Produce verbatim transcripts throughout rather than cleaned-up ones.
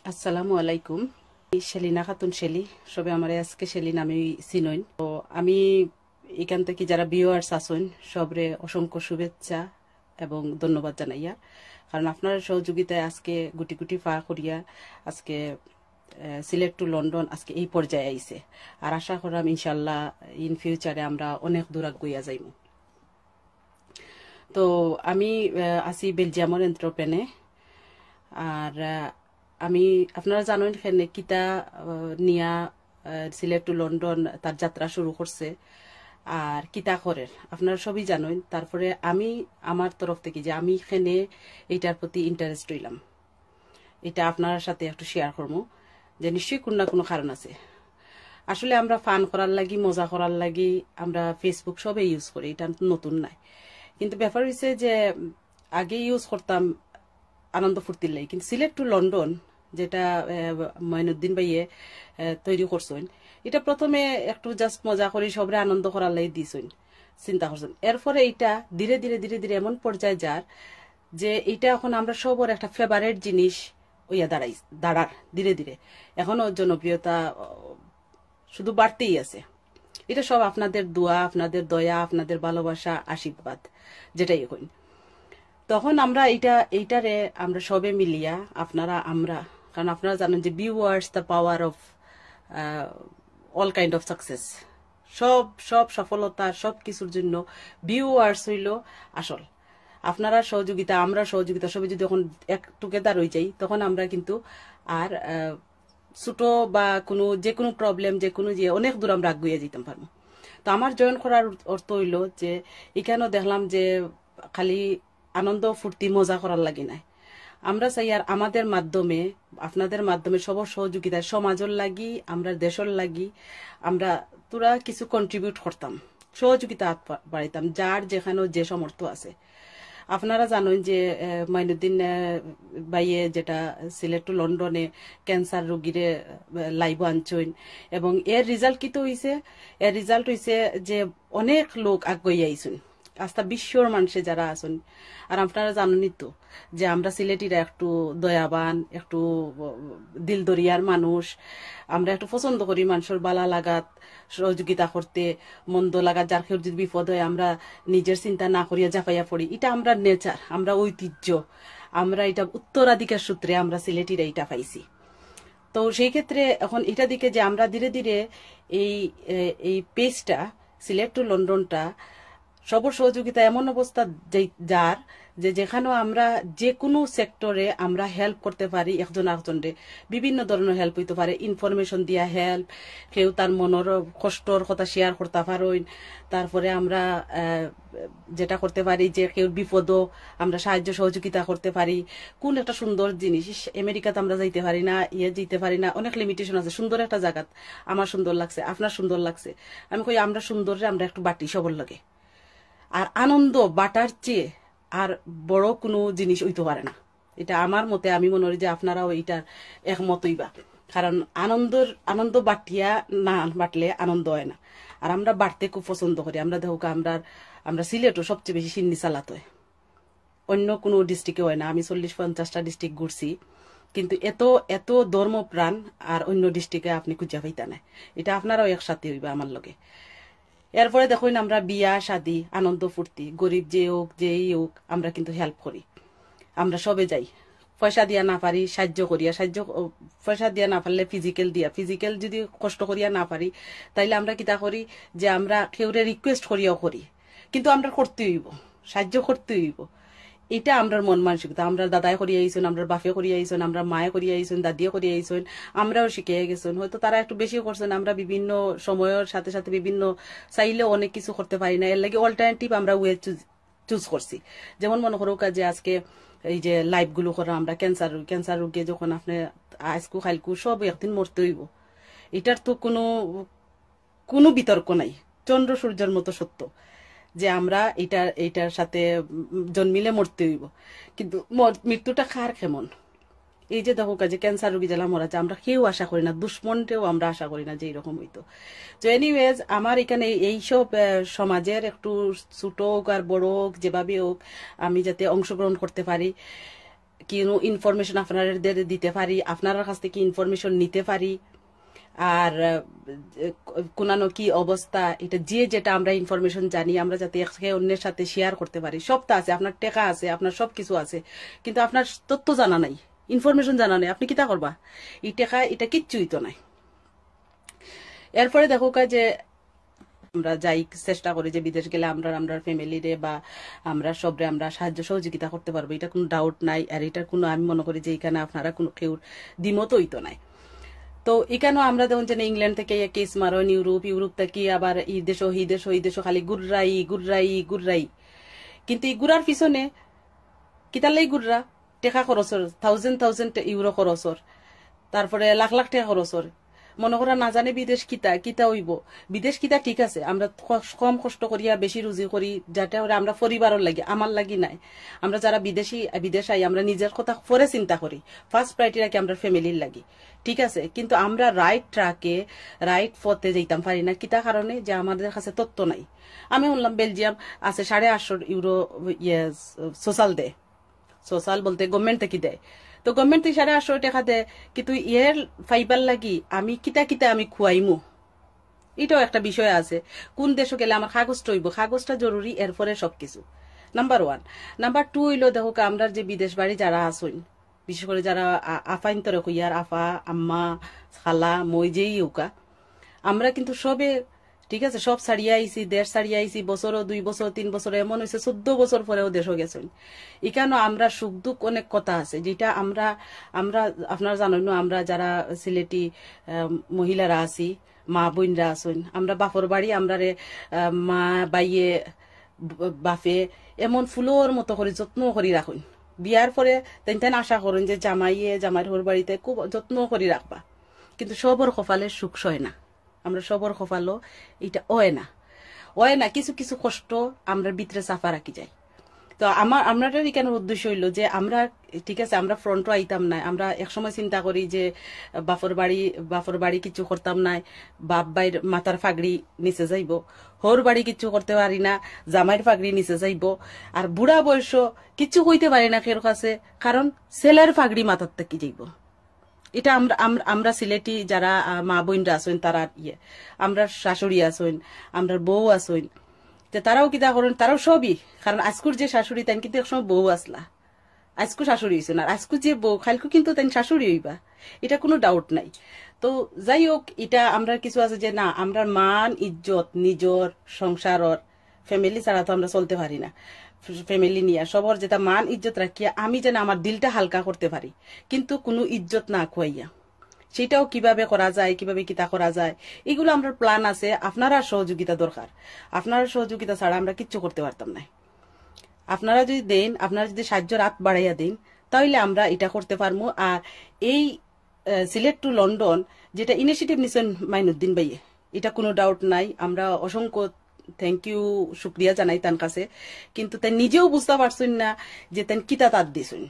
আসসালামু আলাইকুম। আমি শেলিনা খাতুন শেলি, সবে আমারে আজকে শেলি নামেই চিনইন। তো আমি এখান থেকে যারা ভিউয়ার্স আছইন, সবরে অসংখ্য শুভেচ্ছা এবং ধন্যবাদ জানাইয়া, কারণ আপনার সহযোগিতায় আজকে গুটি গুটি ফা করিয়া আজকে, আহ, সিলেট টু লন্ডন আজকে এই পর্যায়ে আইছে। আর আশা করাম ইনশাল্লাহ ইন ফিউচারে আমরা অনেক দূর আগুইয়া যাইমু। তো আমি, আহ, আছি বেলজিয়ামর এন্ট্রোপেনে। আর, আহ, আমি, আপনারা জানইন কেনে কিতা, আহ, নিয়া, আহ, সিলেট টু লন্ডন তার যাত্রা শুরু করছে আর কিতা করের, আপনারা সবই জানইন। তারপরে আমি আমার তরফ থেকে যে আমি কেনে এইটার প্রতি ইন্টারেস্ট হইলাম, এটা আপনার সাথে একটু শেয়ার করবো যে নিশ্চয়ই কোনো না কোনো কারণ আছে। আসলে আমরা ফান করার লাগি, মজা করার লাগি আমরা Facebook সবে ইউজ করি, এটা নতুন নাই। কিন্তু ব্যাপার হইছে যে, উম, আগে ইউজ করতাম আনন্দ ফুর্তির লাগি, কিন্তু সিলেট টু লন্ডন যেটা, আহ, মঈনুদ্দিন ভাইয়ে, আহ, তৈরি করছইন, এটা প্রথমে একটু জাস্ট মজা করি সবরে আনন্দ করার লাগি দিছইন, চিন্তা করছইন। এরপরে এটা ধীরে ধীরে ধীরে ধীরে এমন পর্যায়ে যার যে এটা এখন আমরা সবর একটা ফেভারিট জিনিস হইয়া দাঁড়াই, দাঁড়ার ধীরে ধীরে। এখনো জনপ্রিয়তা, আহ, শুধু বাড়তেই আছে। এটা সব আপনাদের দোয়া, আপনাদের দয়া, আপনাদের ভালোবাসা, আশীর্বাদ, যেটাই কইন। তখন আমরা এইটা, এইটারে আমরা সবে মিলিয়া, আপনারা, আমরা, কারণ আপনারা জানেন যে viewers the power of, ah, all kind of success। সব, সব সফলতা, সব কিছুর জন্য ভিউয়ার্স হইল আসল। আপনারা সহযোগিতা, আমরা সহযোগিতা, সবে যদি এখন এক টুগেদার হয়ে যাই, তখন আমরা কিন্তু আর, আহ, ছোট বা কোনো, যে কোনো প্রবলেম, যে কোনো যে অনেক দূর আমরা আগুইয়া যেতাম পারবো। তো আমার জয়েন করার অর্থ হইল যে এখানেও দেখলাম যে খালি আনন্দ ফুর্তি মজা করার লাগি নাই, আমরা চাই আর আমাদের মাধ্যমে, আপনাদের মাধ্যমে সবর সহযোগিতায় সমাজর লাগি, আমরা দেশর লাগি, আমরা তোরা কিছু কন্ট্রিবিউট করতাম, সহযোগিতা হাত পা-, বাড়াইতাম, যার যেখানে যে সামর্থ্য আছে। আপনারা জানেন যে, আহ, মাইনুদ্দিন, আহ, ভাইয়ে যেটা সিলেট টু লন্ডনে ক্যান্সার রোগীরে, আহ, লাইভও আনছইন, এবং এর রেজাল্ট কিতা হইছে? এর রেজাল্ট হইছে যে অনেক লোক আগুয়াই আইছইন, আস্তা বিশ্বর মানুষে যারা আছইন। আর আপনারা জানেনই তো যে আমরা সিলেটিরা একটু দয়াবান, একটু দিল দরিয়ার মানুষ। আমরা একটু পছন্দ করি মানুষর বালা লাগাত, সহযোগিতা করতে, মন্দ লাগাত, যার কেউর যদি বিপদ হয় আমরা নিজের চিন্তা না করিয়া ঝাঁপাইয়া পড়ি। এটা আমরা নেচার, আমরা ঐতিহ্য, আমরা এটা উত্তরাধিকার সূত্রে আমরা সিলেটিরা এটা পাইছি। তো সেই ক্ষেত্রে এখন এটা দিকে যে আমরা ধীরে ধীরে এই, এ, এই পেজটা, সিলেট টু লন্ডনটা, সবর সহযোগিতা এমন অবস্থা যে-, যার যে যেখানেও আমরা যে কোনো সেক্টরে আমরা হেল্প করতে পারি একজন আরেকজনরে। বিভিন্ন ধরনের হেল্প হইতে পারে, ইনফরমেশন দিয়া হেল্প, কেউ তার মনের কষ্টর কথা শেয়ার করতে পারইন। তারপরে আমরা, আহ, যেটা করতে পারি যে কেউ বিপদও আমরা সাহায্য সহযোগিতা করতে পারি। কোন একটা সুন্দর জিনিস, ইস, আমেরিকাতে আমরা যাইতে পারি না, ইয়ে যাইতে পারি না, অনেক লিমিটেশন আছে। সুন্দর একটা জায়গাত আমার সুন্দর লাগছে, আপনার সুন্দর লাগছে, আমি কই আমরা সুন্দররে আমরা একটু বাটি সবর লগে। আর আনন্দ বাটার চেয়ে আর বড় কোনো জিনিস হইতে পারে না। এটা আমার মতে, আমি মনে করি যে আপনারাও এইটার একমত হইবা, কারণ আনন্দর, আনন্দ বাটিয়া না বাটলে আনন্দ হয় না। আর আমরা বাটতে খুব পছন্দ করি। আমরা দেখো আমরা, আমরা সিলেটও সবচেয়ে বেশি সিন্নি চালাত হয়, অন্য কোনো ডিস্ট্রিক্টে হয় না। আমি চল্লিশ পঞ্চাশটা ডিস্ট্রিক্ট ঘুরছি, কিন্তু এত, এত ধর্মপ্রাণ আর অন্য ডিস্ট্রিক্টে আপনি খুঁজা পাইতা না। এটা আপনারাও একসাথে হইবা আমার লগে। এরপরে দেখইন আমরা বিয়া শাদি, আনন্দ ফুর্তি, গরিব যে হোক, যেই হোক, আমরা কিন্তু হেল্প করি, আমরা সবে যাই। পয়সা দিয়া না পারি, সাহায্য করিয়া, সাহায্য, ও, পয়সা দিয়া না পারলে ফিজিক্যাল দিয়া, ফিজিক্যাল যদি কষ্ট করিয়া না পারি, তাইলে আমরা কিতা করি যে আমরা কেউরে রিকোয়েস্ট করিয়াও করি, কিন্তু আমরা করতে হইব, সাহায্য করতে হইব। এটা আমরার মন মানসিকতা। আমরার দাদায় করিয়া আইছইন, আমরার বাপে করিয়া আইছইন, আমরার মায়ে করিয়া আইছইন, দাদিয়ে করিয়া আইছইন, আমরাও শিখিয়া গেছইন। হয়তো তারা একটু বেশি করছইন, আমরা বিভিন্ন সময়র সাথে সাথে বিভিন্ন চাইলেও অনেক কিছু করতে পারি না। এর লাগি অল্টারনেটিভ আমরা ওয়ে চুজ করছি। যেমন মনে করুক যে আজকে এই যে লাইভগুলো করা, আমরা ক্যান্সার, ক্যান্সার রোগে যখন আপনি আজকু খাইলকু সব একদিন মরতে হইব, এটার তো কোনো, কোনো বিতর্ক নাই, চন্দ্র সূর্যের মতো সত্য যে আমরা এটা, এইটার সাথে, উম, জন্মিলে মরতে হইব। কিন্তু মর-, মৃত্যুটা কার কেমন? এই যে দেখো যে ক্যান্সার রোগী যারা মারা যায়, আমরা কেউ আশা করি না, দুশ্মনরেও আমরা আশা করি না যে এরকম হইতো। তো এনিওয়েজ, আমার এখানে এইসব, আহ, সমাজের একটু ছোট হোক আর বড় হোক, যেভাবে হোক, আমি যাতে অংশগ্রহণ করতে পারি। কোনো ইনফরমেশন আপনারারে দিতে পারি, আপনারার কাছ থাকি ইনফরমেশন নিতে পারি। আর আহ, কোনানো কি অবস্থা, ইটা যে যেটা আমরা ইনফরমেশন জানি, আমরা যাতে একে অন্যের সাথে শেয়ার করতে পারি। সবতা আছে, আপনার টেকা আছে, আপনার সব কিছু আছে, কিন্তু আপনার তথ্য জানা নাই, ইনফরমেশন জানা নাই, আপনে কিতা করবা? ই টেকা, ইটা কিচ্ছুই তো নাই। এরপরে দেখউক্কা যে আমরা যাই, চেষ্টা করি যে বিদেশ গেলে আমরা, আমরার ফ্যামিলিরে বা আমরা সবরে আমরা সাহায্য সহযোগিতা করতে পারবো, ইটা কোনো ডাউট নাই। আর ইটার কোনো, আমি মনে করি যে ইখানো আপনারা কোনো কেউর দ্বিমত অইতো নায়। তো ইখানো আমরা দেখুন যে ইংল্যান্ড থাকি কেস মারইন, ইউরোপ, ইউরোপ থাকি আবার ই দেশো, হি দেশো, ই দেশো খালি ঘুররাই, ঘুররাই, ঘুররাই। কিন্তু ই ঘুরার পিছনে কিতার লাগি ঘুররা? টেকা খরচ অর, থাউজেন্ড থাউজেন্ড ইউরো খরচ অর, তারপরে লাখ লাখ টেকা খরচ অর। মনে করা না জানে বিদেশ কিতা, কিতা অইবো। বিদেশ কিতা ঠিক আছে, আমরা ক-, কম কষ্ট করিয়া বেশি রুজি করি, যাতে করে আমরা পরিবারর লাগি, আমার লাগি নায়। আমরা যারা বিদেশি, বিদেশ আই, আমরা নিজের কথা পরে চিন্তা করি, ফার্স্ট প্রায়োরিটি রাখি আমরা ফ্যামিলির লাগি, ঠিক আছে? কিন্তু আমরা রাইট ট্র্যাকে, রাইট পথে যাইতাম পারি না। কিতা কারণে? যে আমাদের কাছে তথ্য নাই। আমি শুনলাম বেলজিয়াম আছে সাড়ে আটশো ইউরো, ইয়ে, সোশ্যাল দেয়। সোশ্যাল বলতে গভর্নমেন্ট থাকি দেয়। তো গভর্নমেন্ট থাকি সাড়ে আটশো টেকা দেয়, কিন্তু এর পাইবার লাগি আমি কিতা কিতা আমি খুয়াইমু, ইটাও একটা বিষয় আছে। কোন দেশো গেলে আমার কাগজটা অইবো, কাগজটা জরুরি, এরপরে সবকিছু। Number one. নাম্বার টু অইলো, দেখউক্কা, আমরার যে বিদেশ বাড়ি যারা আছইন, বিশেষ করে যারা আ-, আফাইন্তরে কইয়ার, আফা, আম্মা, খালা, মই যেই অউক্কা, আমরা কিন্তু সবে, ঠিক আছে, সব ছাড়িয়া আইছি, দেশ ছাড়িয়া আইছি, বছরও দুই বছর, তিন বছর, এমন অইছে চৌদ্দ বছর পরেও দেশো গেছইন। ইখানো আমরা সুখ দুঃখ অনেক কথা আছে, যেটা আমরা, আমরা, আপনারা জানইন না, আমরা যারা সিলেটি, আহ, মহিলারা আছি, মা বইনরা আছইন, আমরা বাপর বাড়ি, আমরারে, আহ, মা, বাইয়ে, ব-, বাপে এমন ফুলর মতো করি যত্ন করি রাখইন। বিয়ার পরে তাইন তাইন আশা করইন যে জামাইয়ে, জামাইর হউর বাড়িতে খুব যত্ন করি রাখবা, কিন্তু সবর কপালে সুখ সয় না। আমরা সবর কপালো ইটা অয় না, অয় না। কিছু কিছু কষ্ট আমরা ভিতরে চাপা রাখি যাই। তো আমার, আমরার ইখানর উদ্দেশ্য অইলো যে আমরা, ঠিক আছে, আমরা ফ্রন্টো আইতাম না। আমরা একসময় চিন্তা করি যে বাপর বাড়ি, বাপর বাড়ি কিছু করতাম না, বাপ ভাইর মাথার ফাগড়ি নিচে যাইবো, হউর বাড়ি কিছু করতে পারি না, জামাইর ফাগড়ি নিচে যাইবো, আর বুড়া বয়স কিছু কইতে পারি না কেউর কাছে, কারণ ছেলের ফাগড়ি মাথার থাকি যাইবো। ইটা আমরা, আম-, আমরা সিলেটি যারা, আহ, মা বইনরা আছইন, তারা ইয়ে, আমরার শাশুড়ি আছইন, আমরার বউ আছইন, তে তারাও কিতা করইন, তারাও সবই, কারণ আইজকুর যে শাশুড়ি, তাইন কিন্তু একসময় বউ আছলা, আইজকু শাশুড়ি অইছইন, আর আইজকু যে বউ, কাইলকু কিন্তু তাইন শাশুড়ি অইবা, ইটা কোনো ডাউট নাই। তো যাই হোক, ইটা আমরার কিছু আছে যে না, আমরার মান ইজ্জত, নিজর সংসারর ফ্যামিলি ছাড়া তো আমরা চলতে পারি না। ফ্যামিলি নিয়া সবর যেটা মান ইজ্জত রাখিয়া আমি যেন আমার দিলটা হালকা করতে পারি, কিন্তু কোনো ইজ্জত না খুয়াইয়া। সেটাও কিভাবে করা যায়, কিভাবে কিতা করা যায়, এগুলো আমরার প্ল্যান আছে। আপনারার সহযোগিতা দরকার, আপনারার সহযোগিতা ছাড়া আমরা কিচ্ছু করতে পারতাম না। আপনারা যদি দেইন, আপনারা যদি সাহায্যর আত বাড়াইয়া দেইন, তাইলে আমরা ইটা করতে পারমু। আর এই, আহ, সিলেট to লন্ডন যেটা ইনিশিয়েটিভ নিছইন মাইনুদ্দিন ভাইয়ে, ইটা কোনো ডাউট নাই। আমরা অসংখ্য থ্যাংক ইউ, শুক্রিয়া জানাই তান কাছে। কিন্তু তাইন নিজেও বুঝতা পারছইন না যে তাইন কিতা তাত দিছইন।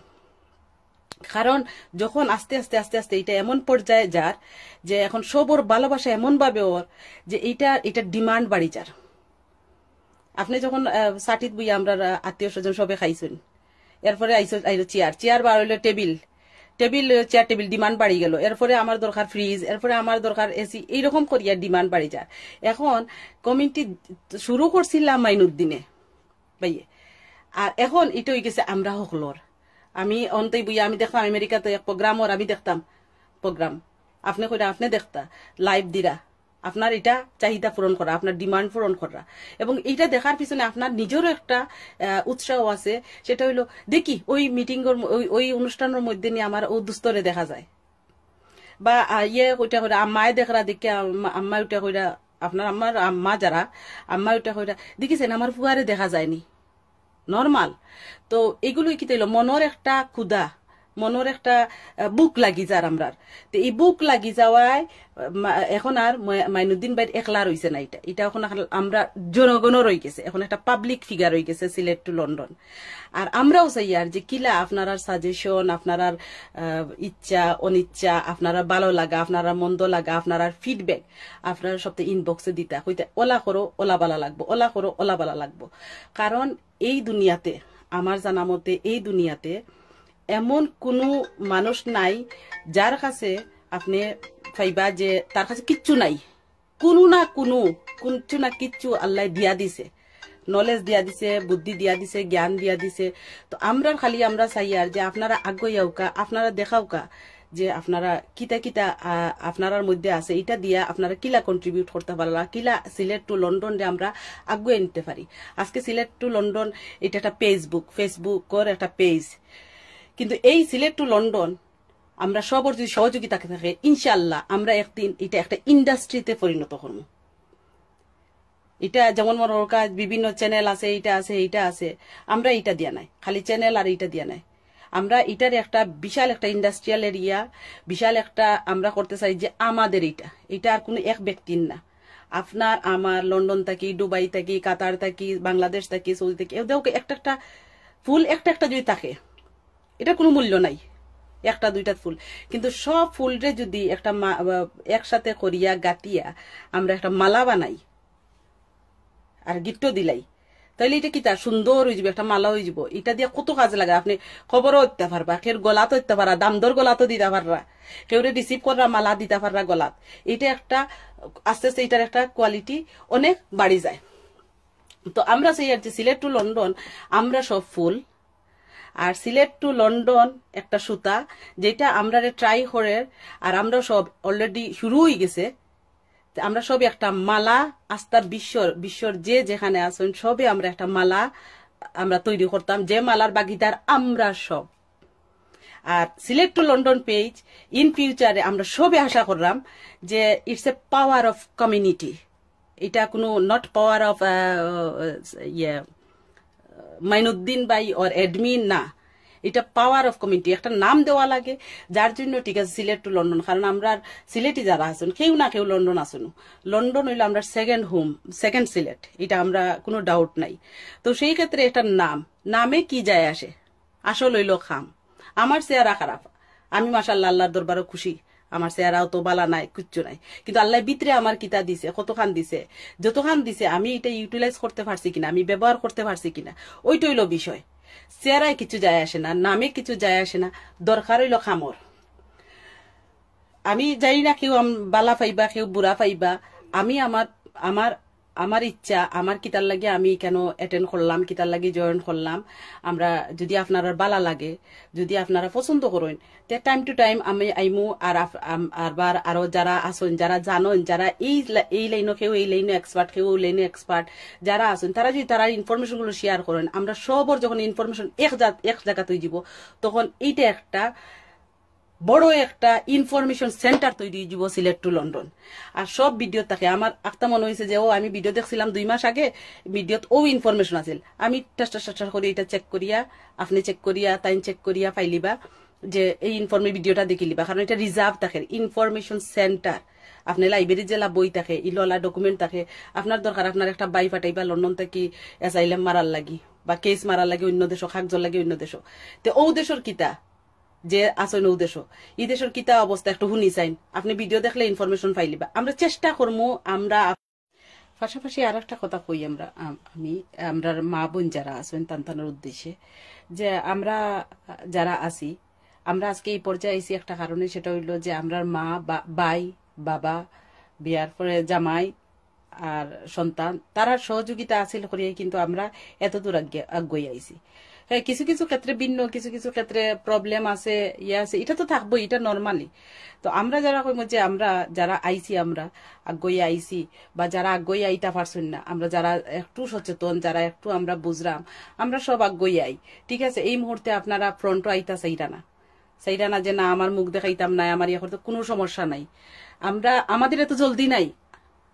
কারণ যখন আস্তে আস্তে, আস্তে আস্তে ইটা এমন পর্যায়ে যার যে এখন সবর ভালোবাসা এমন ভাবে অর যে ইটা, ইটা ডিমান্ড বাড়ি যার। আপনে যখন, আহ, সাটিত বইয়া আমরার, আহ, আত্মীয় স্বজন সবে খাইছইন, এরপরে আইলো চেয়ার, চেয়ার বার অইলো টেবিল, টেবিল, আহ, চেয়ার টেবিল ডিমান্ড বাড়ি গেলো। এরপরে আমার দরকার ফ্রিজ, এরপরে আমার দরকার এসি, এইরকম করিয়া ডিমান্ড বাড়ি যার। এখন কমিটি শুরু করছিলাম মাইনুদ্দিনে ভাইয়ে, আর এখন ইটা অইগেছে আমরা হকলর। আমি অন্তেই বইয়া আমি দেখতাম আমেরিকাত এক প্রোগ্রাম অর, আমি দেখতাম প্রোগ্রাম, আপনে কইরা আপনে দেখতা, লাইভ দিরা, আপনার ইটা চাহিদা পূরণ করা, আপনার ডিমান্ড পূরণ করা। এবং ইটা দেখার পিছনে আপনার নিজরও একটা, আহ, উৎসাহ আছে, সেটা অইলো দেখি ওই মিটিংর ম-, ওই, ওই অনুষ্ঠানর মধ্যে নিয়া আমার ও দুস্তরে দেখা যায়। বা, আহ, ইয়ে কইরা কইরা, আম্মায় দেখরা দেখি, আম্মা, আম্মায় উঠা কইরা, আপনার আম্মার আম্মা যারা, আম্মায় উঠা কইরা, দেখিছেন আমার ফুয়ারে দেখা যায়নি, নরমাল। তো এগুলোই কিতা অইলো, মনর একটা ক্ষুধা, মনর একটা, আহ, ভুক লাগি যার আমরার। তো এই ভুক লাগি যাওয়ায়, আহ, মা-, এখন আর ময়-, মাইনুদ্দিন ভাইর একলা রইছে না, ইটা, ইটা এখন আর আমরা জনগণর অইগেছে, এখন একটা পাবলিক ফিগার অইগেছে সিলেট to লন্ডন। আর আমরাও চাইয়ার যে কিলা আপনারার সাজেশন, আপনারার, আহ, ইচ্ছা অনিচ্ছা, আপনারার ভালো লাগা, আপনারার মন্দ লাগা, আপনারার ফিডব্যাক, আপনারা সবতে ইনবক্সে দিতা, কইতা, "ওলা করো, ওলা বালা লাগবো, ওলা করো, ওলা বালা লাগবো।" কারণ এই দুনিয়াতে, আমার জানা মতে, এই দুনিয়াতে এমন কুনু মানুষ নাই যার কাছে আপনে পাইবা যে তার কাছে কিচ্ছু নাই। কুনু না কুনু, কিচ্ছু না কিচ্ছু আল্লায় দিয়া দিছে, knowledge দিয়া দিছে, বুদ্ধি দিয়া দিছে, জ্ঞান দিয়া দিছে। তো আমরা খালি আমরা চাইয়ার যে আপনারা আগুয়াইয়াউক্কা, আপনারা দেখাউক্কা যে আপনারা কিতা কিতা, আহ, আপনারার মধ্যে আছে, ইটা দিয়া আপনারা কিলা contribute করতা পারলা, কিলা সিলেট to লন্ডনরে আমরা আগুয়াই নিতে পারি। আজকে সিলেট to লন্ডন ইটা একটা Facebook, Facebook-অর একটা page, কিন্তু এই সিলেট to লন্ডন আমরা সবর যদি সহযোগিতা থাকে, ইনশাআল্লাহ আমরা একদিন ইটা একটা industry-তে পরিণত করমু। ইটা যেমন মনে করউক্কা বিভিন্ন channel আছে, ইটা আছে, ইটা আছে, আমরা ইটা দিয়া নায়, খালি channel আর ইটা দিয়া নায়। আমরা ইটার একটা বিশাল একটা industrial area, বিশাল একটা আমরা করতে চাই যে আমাদের ইটা, ইটা আর কুনু এক ব্যক্তির না। আপনার আমার লন্ডন থাকি, দুবাই থাকি, কাতার থাকি, বাংলাদেশ থাকি, সৌদি থাকি, এদেরকে একটা একটা ফুল একটা একটা যদি থাকে, ইটা কুনু মূল্য নাই, একটা দুইটা ফুল। কিন্তু সব ফুলরে যদি একটা মা-, আহ, একসাথে করিয়া গাঁথিয়া আমরা একটা মালা বানাই আর gift দিলাই, তাইলে ইটা কিতা সুন্দর অইযিবো, একটা মালা অইযিবো। ইটা দিয়া কত কাজে লাগে, আপনে কবরো দিতা পারবা, কেউর গলাত দিতা পাররা, দামদর গলাত দিতা পাররা, কেউরে receive কররা মালা দিতা পাররা গলাত। ইটা একটা আস্তে আস্তে ইটার একটা quality অনেক বাড়ি যায়। তো আমরা চাইয়ার যে সিলেট to লন্ডন আমরা সব ফুল, আর সিলেট to লন্ডন একটা সুতা, যেটা আমরারে try করের, আর আমরা সব already শুরু অই গেছে। তে আমরা সব একটা মালা, আস্তা বিশ্বর, বিশ্বর যে যেখানে আছইন সবে আমরা একটা মালা আমরা তৈরি করতাম, যে মালার ভাগিদার আমরা সব। আর Sylhet to London page in future-এ আমরা সবে আশা কররাম যে it's a power of community, ইটা কুনু not power of, আহ, ইয়ে, মাইনুদ্দিন ভাই or admin না, ইটা power of community। একটা নাম দেওয়া লাগে, যার জন্য ঠিক আছে সিলেট to লন্ডন, কারণ আমরা সিলেটি যারা আছইন কেউ না কেউ লন্ডন আছইন। লন্ডন অইলো আমরার second home, second সিলেট, ইটা আমরা কুনু doubt নাই। তো সেই ক্ষেত্রে একটা নাম, নামে কি যায় আসে, আসল অইলো কাম। আমার চেহারা খারাপ, আমি মাশাআল্লাহ আল্লাহর দরবারো খুশি, আমার চেহারাও তো বালা নাই, কিচ্ছু নাই, কিন্তু আল্লায় ভিতরে আমার কিতা দিছে, কতখান দিছে, যতখান দিছে আমি ইটা utilize করতে পারছি কিনা, আমি ব্যবহার করতে পারছি কিনা, ওইটা অইলো বিষয়। চেহারায় কিছু যায় আসে না, নামে কিছু যায় আসে না, দরকার অইলো কামর। আমি জানি না কেউ আম-, বালা পাইবা, কেউ বুরা পাইবা। আমি আমার, আমার, আমার ইচ্ছা, আমার কিতার লাগি আমি কেন attend করলাম, কিতার লাগি join করলাম। আমরা যদি আপনারার বালা লাগে, যদি আপনারা পছন্দ করইন, তে time to time আমি আইমু। আর আফ-, আম-, আরবার আরো যারা আছইন, যারা জানইন, যারা এই লা-, এই লাইনো, কেউ এই লাইনো expert, কেউ ওই লাইনো expert, যারা আছইন, তারা যদি তারা information গুলো share করইন, আমরা সবর যখন information এক জা-, এক জাগাত অইযিবো, তখন এইটা একটা বড় একটা information center তৈরি অইযিবো সিলেট to লন্ডন। আর সব ভিডিও থাকে, আমার একটা মনে অইছে যে, ও, আমি ভিডিও দেখছিলাম দুই মাস আগে, ভিডিওত ও information আছিল। আমি টাস টাস টাস টাস করি ইটা check করিয়া, আপনে check করিয়া, তাইন check করিয়া পাইলিবা যে এই inform-, ভিডিওটা দেখিলিবা, কারণ ইটা reserve থাকে, information center। আপনে library যেলা বই থাকে, ইলা অলা document থাকে, আপনার দরকার, আপনার একটা ভাই পাঠাইবা লন্ডন থাকি asylum মারার লাগি, বা case মারার লাগি অন্য দেশো, কাগজর লাগি অন্য দেশো। তে ও দেশর কিতা, যে আছইন ও দেশো, ই দেশর কিতা অবস্থা একটু হুনি চাইন। আপনে ভিডিও দেখলে information পাইলিবা। আমরা চেষ্টা করমু, আমরা পাশাপাশি আর একটা কথা কই আমরা, আম-, আমি, আমরার মা বোন যারা আছইন, তান তানর উদ্দেশ্যে, যে আমরা যারা আছি, আমরা আজকে এই পর্যায়ে আইছি একটা কারণে, সেটা অইলো যে আমরার মা, বা-, ভাই, বাবা, বিয়ার পরে জামাই, আর সন্তান, তারার সহযোগিতা হাসিল করিয়াই কিন্তু আমরা এত দূর আগে-, আগুয়াই আইছি। হ্যাঁ, কিছু কিছু ক্ষেত্রে ভিন্ন, কিছু কিছু ক্ষেত্রে problem আছে, ইয়ে আছে, ইটা তো থাকবোই, ইটা normally। তো আমরা যারা কইমু যে আমরা যারা আইছি, আমরা আগুয়াই আইছি, বা যারা আগুয়াই আইতা পারছইন না, আমরা যারা একটু সচেতন, যারা একটু আমরা বুঝরাম, আমরা সব আগুয়াই আই, ঠিক আছে? এই মুহূর্তে আপনারা front-ও আইতা চাইরা না, চাইরা না যে না, আমার মুখ দেখাইতাম না, আমার ইয়ে করতে কোনো সমস্যা নাই। আমরা, আমাদের এত জলদি নাই,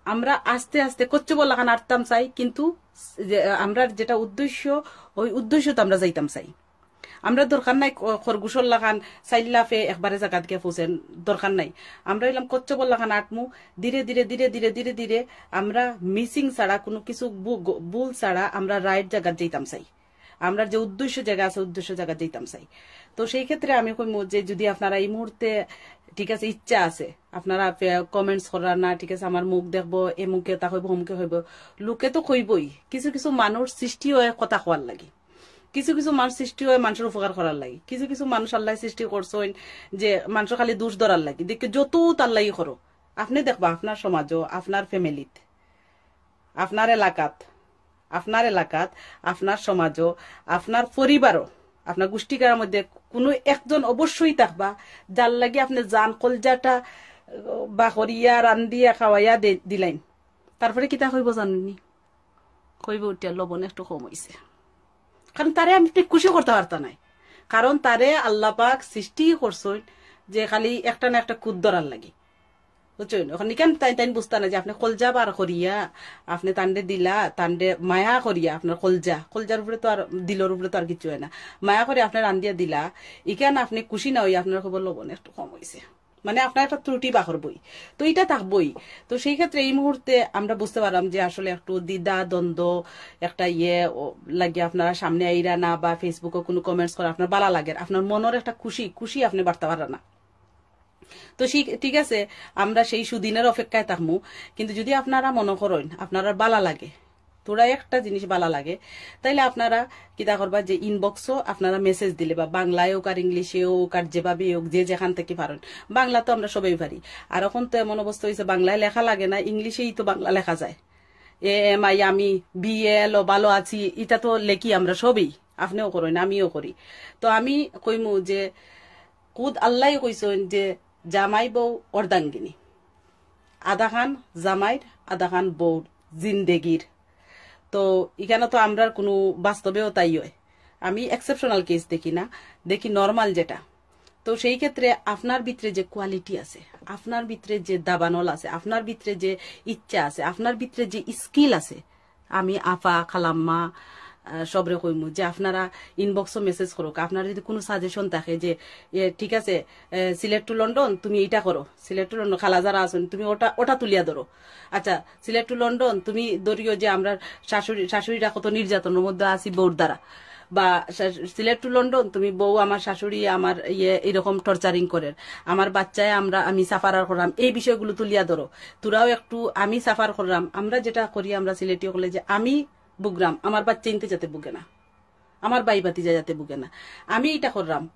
আমরা আস্তে আস্তে কচ্ছপর লাখান আটতাম চাই, কিন্তু যে, আমরার যেটা উদ্দেশ্য, ওই উদ্দেশ্যত আমরা যাইতাম চাই। আমরা দরকার নাই খ-, খরগোশর লাখান চাইর লাফে একবারে জাগাত গিয়া পৌঁছেন, দরকার নাই। আমরা অইলাম কচ্ছপর লাখান আটমু, ধীরে ধীরে, ধীরে ধীরে, ধীরে ধীরে আমরা missing ছাড়া, কোনো কিছু ভু-, গ-, ভুল ছাড়া আমরা right জাগাত যাইতাম চাই। আমরা যে উদ্দেশ্য জাগা আছে, উদ্দেশ্য জাগাত যাইতাম চাই। তো সেই ক্ষেত্রে আমি কইমু যে যদি আপনারা এই মুহূর্তে, ঠিক আছে, ইচ্ছা আছে, আপনারা ফে-, comments করার না, ঠিক আছে, আমার মুখ দেখবো, এমুকে তা কইবো, অমুকে কইবো, লোকে তো কইবই। কিছু কিছু মানুষ সৃষ্টি অয় কথা কওয়ার লাগি। কিছু কিছু মানুষ সৃষ্টি হয় মানুষর উপকার করার লাগি, কিছু কিছু মানুষ আল্লায় সৃষ্টি করছইন যে মানুষর খালি দোষ ধরার লাগি। দেখে যত তার লাগি করো, আপনে দেখবা আপনার সমাজও, আপনার ফ্যামিলিত, আপনার এলাকাত, আপনার এলাকাত, আপনার সমাজও, আপনার পরিবারও, আপনার গোষ্ঠীকার মধ্যে কুনু একজন অবশ্যই থাকবা যার লাগি আপনে জান কলজাটা, আহ, বা করিয়া রান্দিয়া খাওয়াইয়া দে-, দিলাইন। তারপরে কিতা কইবো জানইননি? কইবো উঠিয়া লবণ একটু কম অইছে। কারণ তারে আপনে খুশি করতা পারতা নায়, কারণ তারে আল্লাহ পাক সৃষ্টি করছইন যে খালি একটা না একটা খুঁত ধরার লাগি, বুঝছইন? অখন ইখান তাইন তাইন বুঝতা না যে আপনে কলজা বার করিয়া আপনে তানরে দিলা, তানরে মায়া করিয়া আপনার কলজা, কলজার উপরে তো আর, দিলর উপরে তো আর কিছু হয় না, মায়া করিয়া আপনে রান্দিয়া দিলা, ইখান আপনে খুশি না অইয়া আপনার কইবো লবণ একটু কম অইছে। মানে আপনার একটা ত্রুটি বাহর বই, তো ইটা থাকবই। তো সেই ক্ষেত্রে এই মুহূর্তে আমরা বুঝতে পারলাম যে আসলে একটু দ্বিধা দ্বন্দ্ব একটা ইয়ে ও, লাগে আপনারা সামনে আইরা না বা Facebook-ও কোনো comments করে আপনার ভালা লাগের, আপনার মনর একটা খুশি, খুশি আপনে বাড়তা পাররা না। তো সেই, ঠিক আছে, আমরা সেই সুদিনের অপেক্ষায় থাকমু, কিন্তু যদি আপনারা মনে করেন আপনারা ভালা লাগে, থুড়া একটা জিনিস ভালা লাগে, তাইলে আপনারা কিতা করবা যে inbox-ও আপনারা message দিলে বা বাংলায় হোক আর English-এ হোক আর যেভাবেই হোক, যে যেখান থেকে পারেন, বাংলা তো আমরা সবেই পারি। আর অখন তো এমন অবস্থা অইছে বাংলায় লেখা লাগে না, English-এই তো বাংলা লেখা যায়। এ এম আই আমি, বি এল ও ভালো আছি, ইটা তো লেখি আমরা সবেই, আপনেও করেন, আমিও করি। তো আমি কইমু যে খুদ আল্লায় কইছইন যে জামাই বউ অর্ধাঙ্গিনী, আধাখান জামাইর আধাখান বউর জিন্দেগির। তো ইখানো তো আমরার কুনু বাস্তবেও তাই হয়, আমি exceptional case দেখি না, দেখি normal যেটা। তো সেই ক্ষেত্রে আপনার ভিতরে যে quality আছে, আপনার ভিতরে যে দাবানল আছে, আপনার ভিতরে যে ইচ্ছা আছে, আপনার ভিতরে যে skill আছে, আমি আফা, খালাম্মা, আহ, সবরে কইমু যে আপনারা inbox-ও message করুক। আপনারা যদি কুনু suggestion থাকে যে, এ, ঠিক আছে, এ, সিলেট to লন্ডন তুমি ইটা করো, সিলেট to লন্ডন খালা যারা আছইন তুমি ওটা, ওটা তুলিয়া ধরো। আচ্ছা, সিলেট to লন্ডন তুমি ধরিও যে আমরা শাশুড়ি, শাশুড়িরা কত নির্যাতনের মধ্যে আছি বউর দ্বারা, বা শা-, সিলেট to লন্ডন তুমি বউ আমার শাশুড়ি আমার ইয়ে এরকম torturing করের, আমার বাচ্চায় আমরা, আমি suffer করলাম, এই বিষয়গুলো তুলিয়া ধরো। তোরাও একটু, আমি suffer করলাম, আমরা যেটা করি আমরা সিলেটি হকলে যে আমি ভুগরাম, আমার বাচ্চা ইনতে যাতে ভুগে না, আমার ভাই ভাতিজা যাতে ভুগে না, আমি ইটা করলাম।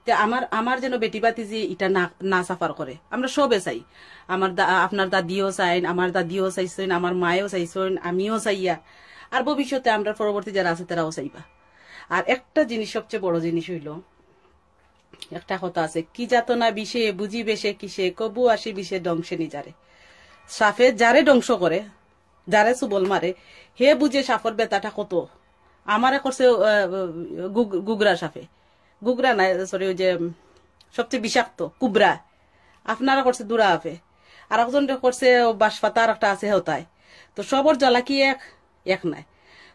তে আমার, আমার যেন বেটি ভাতিজি ইটা না, না suffer করে। আমরা সবে চাই, আমার দা-, আপনার দাদিও চাইন, আমার দাদিও চাইছইন, আমার মায়েও চাইছইন, আমিও চাইয়া। আর ভবিষ্যতে আমরা পরবর্তী যারা আছে তারাও চাইবা। আর একটা জিনিস, সবচেয়ে বড় জিনিস অইলো, একটা কথা আছে, "কি যাতনা বিষে, বুঝিবে সে কিসে, কবু আসি বিষে ধ্বংসে নিজারে।" সাপে যারে ধ্বংস করে, যারে সুবল মারে, হে বুঝে সাপর ব্যথাটা কত। আমারে করছে, আহ, গুগ-, গুগরা সাপে। গুগরা না, sorry, ওই যে, উম, সবচেয়ে বিষাক্ত, কুবরা। আপনারা করছে দুরা সাপে। আর একজনরে করছে ও বাঁশপাতা আর একটা আছে হেতায়। তো সবর জ্বালা কি এক? এক নাই।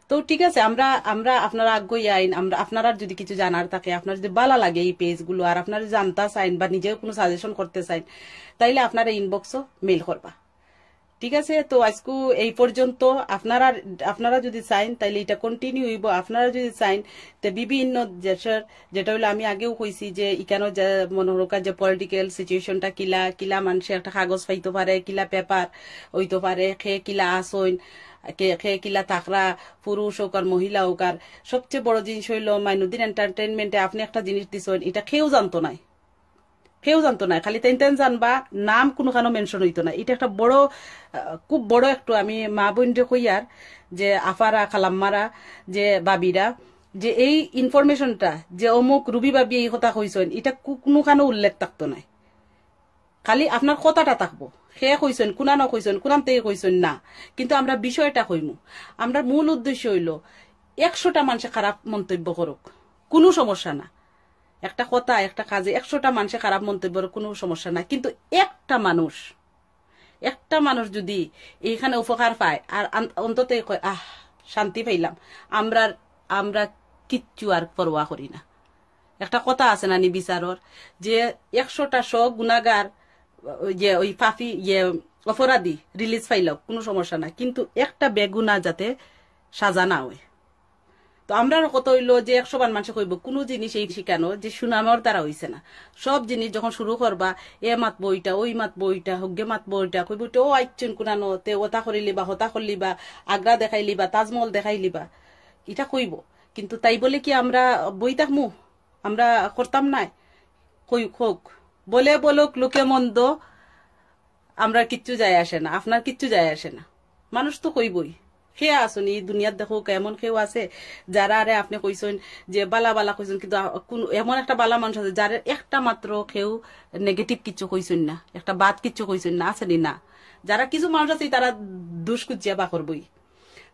তো ঠিক আছে, আমরা, আমরা আপনারা আগ্রহী আইন, আমরা আপনারার যদি কিছু জানার থাকে, আপনার যদি ভালা লাগে এই page গুলো, আর আপনারা যদি জানতা চাইন বা নিজেও কোনো suggestion করতে চাইন, তাইলে আপনারা inbox-ও mail করবা। ঠিক আছে, তো আজকু এই পর্যন্ত। আপনারা, আপনারা যদি চাইন, তাইলে এটা continue হইব। আপনারা যদি চাইন, তে বিভিন্ন দেশের, যেটা হইলো আমি আগেও কইছি যে ইকানো যে মনে হরকা যে political situation টা কিলা, কিলা মানুষে একটা কাগজ পাইতো পারে, কিলা paper হইতো পারে, কে কিলা আসইন, কে, কে কিলা থাকরা, পুরুষ হোক আর মহিলা হোক। আর সবচেয়ে বড় জিনিস হইলো মাইনুদ্দিন entertainment এ আপনি একটা জিনিস দিছইন, এটা কেউ জানতো নাই। কেউ জানতো না, খালি তাইন তাইন জানবা, নাম কোনো কানো mention হইতো না। এটা একটা বড়, আহ, খুব বড় একটু, আমি মা বোনরে কইয়ার যে আফারা, খালাম্মারা, যে ভাবিরা, যে এই information টা যে অমুক রুবি ভাবি এই কথা কইছইন, এটা কু-, কোনো কানো উল্লেখ থাকতো নাই। খালি আপনার কথাটা থাকবো, কে কইছইন, কুনানো কইছইন, কুনান তেই কইছইন না, কিন্তু আমরা বিষয়টা কইমু। আমরা মূল উদ্দেশ্য হইলো একশোটা মানুষে খারাপ মন্তব্য করুক, কোনো সমস্যা না। একটা কথা, একটা কাজে একশোটা মানুষে খারাপ মন্তব্য করে কোনো সমস্যা নাই, কিন্তু একটা মানুষ, একটা মানুষ যদি এইখানে উপকার পায় আর আন-, অন্তত এই কয়, "আহ, শান্তি পাইলাম", আমরা, আমরা কিচ্ছু আর পরোয়া করি না। একটা কথা আছে না নি বিচারর, যে একশোটা শ গুনাগার, ওই যে ওই পাপী, ইয়ে, অপরাধী release পাইল, কোনো সমস্যা না, কিন্তু একটা বেগুনা যাতে সাজা না হয়। তো আমরার কথা হইলো যে একশো বার মানুষে কইব, কোনো জিনিস এই শিখানো যে সুনামর দ্বারা হইছে না। সব জিনিস যখন শুরু করবা, এ মাতবো ওইটা, ওই মাতবো ওইটা, হগ্গে মাতবো ওইটা, কইব ওইটা, "ও আইচ্ছুন কুনানো, তে ওতা করিলিবা, হতা করলিবা, আগ্রা দেখাইলিবা, তাজমহল দেখাইলিবা", এটা কইব। কিন্তু তাই বলে কি আমরা বই থাকমু? আমরা করতাম নায়? কই-, হোক, বলে বলুক লোকে মন্দ, আমরা কিচ্ছু যায় আসে না, আপনার কিচ্ছু যায় আসে না। মানুষ তো কইবই। কে আছইন ই দুনিয়াত দেখউক্কা, এমন কেউ আছে যারারে আপনে কইছইন যে বালা বালা কইছইন, কিন্তু আ-, কোন এমন একটা বালা মানুষ আছে যারে একটা মাত্র কেউ নেগেটিভ কিচ্ছু কইছইন না, একটা বাদ কিচ্ছু কইছইন না, আছে নি না? যারা কিছু মানুষ আছে তারা দুষ খুঁজিয়া বার করবই।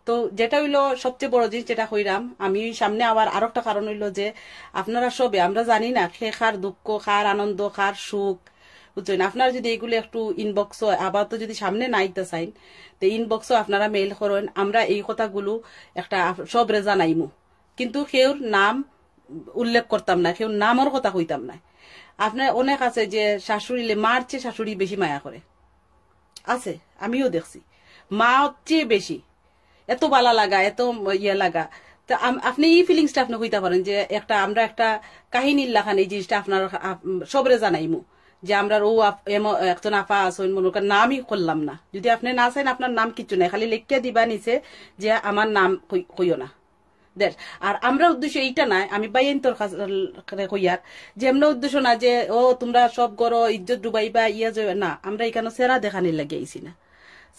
তো যেটা অইলো সবচেয়ে বড় জিনিস যেটা কইরাম, আমি সামনে আবার আরো একটা কারণ অইলো যে আপনারা সবে, আমরা জানি না কে কার দুঃখ, কার আনন্দ, কার সুখ, বুঝছইন? আপনারা যদি এইগুলো একটু ইনবক্সো আবার তো যদি সামনে না আইতা চাইন, তে ইনবক্সো আপনারা মেইল করইন, আমরা এই কথাগুলো একটা আপ-, সবরে জানাইমু। কিন্তু কেউর নাম উল্লেখ করতাম না, কেউর নামর কথা কইতাম না। আপনার অনেক আছে যে শাশুড়িলে, মার চেয়ে শাশুড়ি বেশি মায়া করে, আছে, আমিও দেখছি, মা চেয়ে বেশি, এত বালা লাগা, এত ইয়ে লাগা। তা আম-, আপনে ই ফিলিংসটা আপনে কইতা পারেন যে একটা, আমরা একটা কাহিনীর লাখান এই জিনিসটা আপনার আপ-, সবরে জানাইমু যে আমরার ও আপ-, এম-, একজন আপা আছইন, মনে করেন নামই করলাম না, যদি আপনে না চাইন আপনার নাম কিচ্ছু নাই, খালি লেখিয়া দিবা নিচে যে আমার নাম কই-, কইও না। দের। আর আমরা উদ্দেশ্য এইটা নায়, আমি বাইয়াইন্তর কাছে কইয়ার, যে এমন উদ্দেশ্য না যে, "ও, তোমরা সব করো, ইজ্জত ডুবাইবা, ইয়া যাইবা", না, আমরা এখানো চেহারা দেখানির লাগি আইছি না।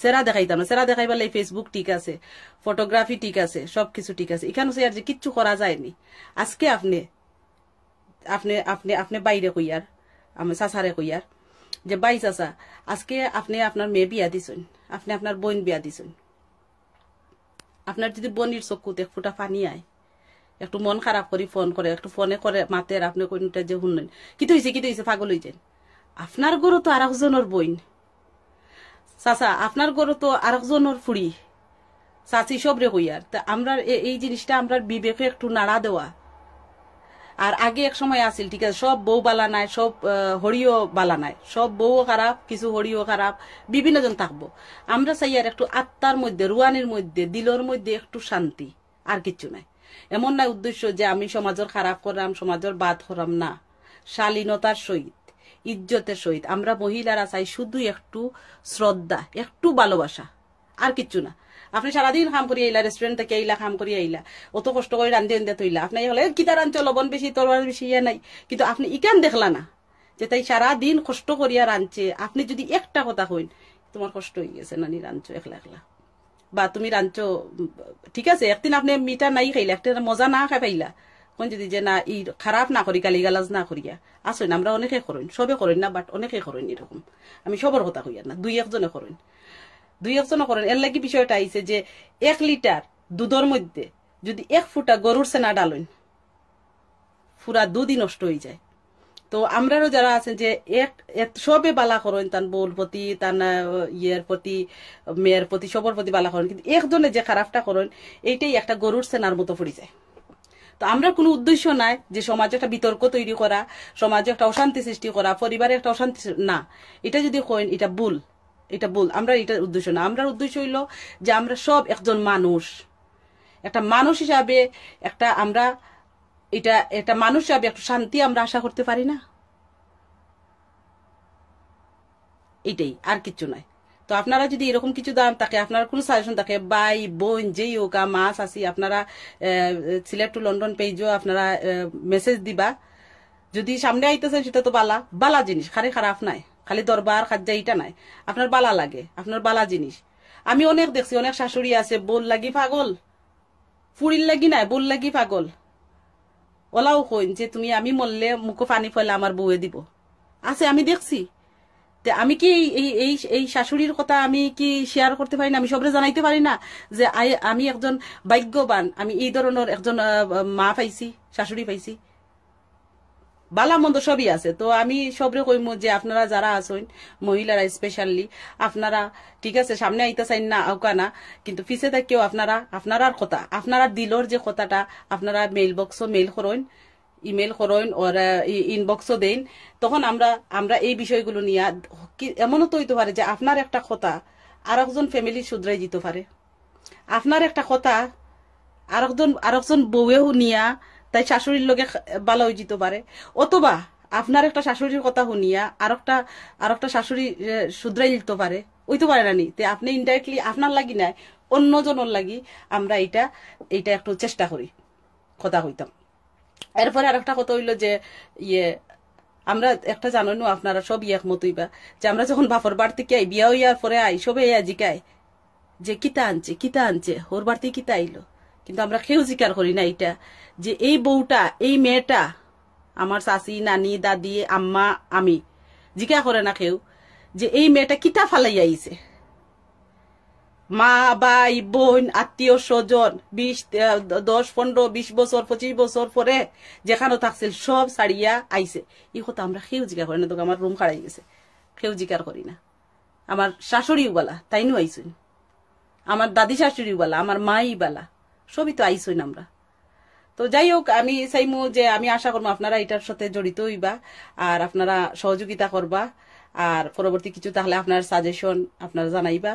চেহারা দেখাইতাম না, চেহারা দেখাইবার লাগি Facebook ঠিক আছে, ফটোগ্রাফি ঠিক আছে, সবকিছু ঠিক আছে, এখানো সে আর যে কিচ্ছু করা যায়নি। আজকে আপনে, আপনে, আপনে, আপনে বাইরে কইয়ার, আমি চাচারে কইয়ার, যে, "ভাই চাচা, আজকে আপনে আপনার মেয়ে বিয়া দিছইন, আপনে আপনার বইন বিয়া দিছইন।" আপনার যদি বইনর চকুত এক ফুটা পানি আয়, একটু মন খারাপ করি ফোন করে, একটু ফোনে করে মাতের, আপনে কইন উঠে যে, "হুনইন, কিতা অইছে, কিতা অইছে?" পাগল অইযাইন। আপনার ঘরো তো আরকজনর বইন, চাচা, আপনার ঘরো তো আরকজনর ফুড়ি, চাচি, সবরে কইয়ার। তা আমরার এ-, এই জিনিসটা আমরার বিবেকে একটু নাড়া দেওয়া। আর আগে এক সময় আছিল, ঠিক আছে, সব বউ বালা নায়, সব, আহ, হড়িও বালা নায়, সব বউও খারাপ, কিছু হড়িও খারাপ, বিভিন্ন জন থাকবো। আমরা চাইয়ার একটু আত্মার মধ্যে, রুয়ানির মধ্যে, দিলর মধ্যে একটু শান্তি, আর কিচ্ছু নাই। এমন নায় উদ্দেশ্য যে আমি সমাজর খারাপ কররাম, সমাজর বাদ কররাম, না। শালীনতার সহিত, ইজ্জতের সহিত আমরা মহিলারা চাই শুধু একটু শ্রদ্ধা, একটু ভালোবাসা, আর কিচ্ছু না। আপনে সারাদিন কাম করি আইলা, রেস্টুরেন্ট থাকি আইলা, কাম করি আইলা, অত কষ্ট করি রান্ধি আনিয়া থইলা, আপনে ইয়া কইলা, "এ, কিতা রান্ধছো, লবণ বেশি, তরকারি বেশি, ইয়া নাই।" কিন্তু আপনে ইখান দেখলা না যে তাই সারাদিন কষ্ট করিয়া রান্ধছে, আপনে যদি একটা কথা কইন, "তোমার কষ্ট অইগেছে নানি, রান্ধছো একলা একলা।" বা তুমি রান্ধছো, উম, ঠিক আছে, একদিন আপনে মিঠা নাই খাইলা, একটা মজা না খাই পাইলা, কইন যদি যে, "না, ই খারাপ না করি, গালিগালাজ না করিয়া।" আছইন, আমরা অনেকে করইন, সবে করইন না, but অনেকে করইন এরকম। আমি সবর কথা কইয়ার না, দুই একজনে করইন, দুই একজনে করইন। এর লাগি বিষয়টা আইছে যে এক লিটার দুধর মধ্যে যদি এক ফুটা গরুর সেনা ডালইন, পুরা দুধই নষ্ট অইযায়। তো আমরারও যারা আছইন যে এক, এক সবে বালা করইন, তান বউর প্রতি, তান, আহ, ইয়ের প্রতি, মেয়ের প্রতি, সবর প্রতি বালা করইন, কিন্তু একজনে যে খারাপটা করইন, এইটাই একটা গরুর সেনার মতো পড়ি যায়। তো আমরা কোনো উদ্দেশ্য নাই যে সমাজে একটা বিতর্ক তৈরি করা, সমাজে একটা অশান্তি সৃষ্টি করা, পরিবারে একটা অশান্তি সৃ-, না, এটা যদি কইন, এটা ভুল, এটা ভুল। আমরা এটার উদ্দেশ্য না, আমরার উদ্দেশ্য অইলো যে আমরা সব একজন মানুষ, একটা মানুষ হিসাবে একটা আমরা এটা, একটা মানুষ হিসাবে একটু শান্তি আমরা আশা করতে পারি না? এটাই, আর কিচ্ছু নাই। তো আপনারা যদি এরকম কিছু দান থাকে, আপনার কোনো সাজেশন থাকে, ভাই, বইন, যেই হোক, আ, মা, চাচি, আপনারা, আহ, সিলেট টু লন্ডন পেজও আপনারা, আহ, মেসেজ দিবা। যদি সামনে আইতে চাইন, সেটা তো বালা, বালা জিনিস, খালি খারাপ নাই, খালি দরবার খাজ্জা ইটা নাই, আপনার বালা লাগে, আপনার বালা জিনিস। আমি অনেক দেখছি, অনেক শাশুড়ি আছে, বউর লাগি পাগল, ফুড়ির লাগি নায়, বউর লাগি পাগল। ওলাও কইন যে, "তুমি, আমি মরলে মুখো পানি ফেলা আমার বউয়ে দিব।" আছে, আমি দেখছি। তে আমি কি এই, এই, এই, এই শাশুড়ির কথা আমি কি শেয়ার করতে পারি না? আমি সবরে জানাইতে পারি না যে আই-, আমি একজন ভাগ্যবান, আমি এই ধরনের একজন, আহ, মা পাইছি, শাশুড়ি পাইছি? বালা মন্দ সবই আছে। তো আমি সবরে কইমু যে আপনারা যারা আছইন, মহিলারা স্পেশালি, আপনারা ঠিক আছে, সামনে আইতা চাইন না, আউকা না, কিন্তু পিছে থাকিও আপনারা, আপনারার কথা, আপনারার দিলর যে কথাটা, আপনারা মেইল বক্সও মেইল করইন, ইমেইল করইন, ওর, আহ, ই-, ইনবক্সও দেইন, তখন আমরা, আমরা এই বিষয়গুলো নিয়া কি, এমনও তো অইতে পারে যে আপনার একটা কথা আরকজন ফ্যামিলি শুধরাই দিতে পারে। আপনার একটা কথা আরকজন, আরকজন বউয়ে হুনিয়া তাই শাশুড়ির লগে খা-, বালা অই যিতে পারে, অথবা আপনার একটা শাশুড়ির কথা হুনিয়া আরকটা, আরকটা শাশুড়ি, এ, শুধরাই দিতে পারে, অইতে পারে না নি? তে আপনে ইনডাইরেক্টলি আপনার লাগি নায়, অন্যজনর লাগি আমরা এইটা, এইটা একটু চেষ্টা করি। কথা কইতাম। এরপরে আরেকটা কথা অইলো যে, ইয়ে, আমরা একটা জানইন, আপনারা সব একমত অইবা যে আমরা যখন বাপর বাড়ি থাকি আই, বিয়া অইয়ার পরে আই, সবে আইয়া জিকায় যে কিতা আনছে, কিতা আনছে, হউর বাড়িত কিতা আইলো। কিন্তু আমরা কেউ জিকার করি না ইটা, যে এই বউটা, এই মেয়েটা, আমার চাচি, নানি, দাদি, আম্মা, আমি, জিকা করে না কেউ যে এই মেয়েটা কিতা ফালাইয়া আইছে। মা, ভাই, বইন, আত্মীয় স্বজন, বিশ, আহ, দশ, পনেরো, বিশ বছর, পঁচিশ বছর পরে যেখানো থাকছিল, সব ছাড়িয়া আইছে। ই কথা আমরা কেউ জিকার করি না। তো আমার রুম খাড়াই গেছে, কেউ জিকার করি না। আমার শাশুড়িও বালা, তাইনও আইছইন। আমার দাদি শাশুড়িও বালা, আমার মাই বালা, সবই তো আইছইন আমরা। তো যাই হোক, আমি চাইমু যে, আমি আশা করমু আপনারা ইটার সাথে জড়িত অইবা, আর আপনারা সহযোগিতা করবা, আর পরবর্তী কিছু তাহলে আপনার সাজেশন আপনারা জানাইবা।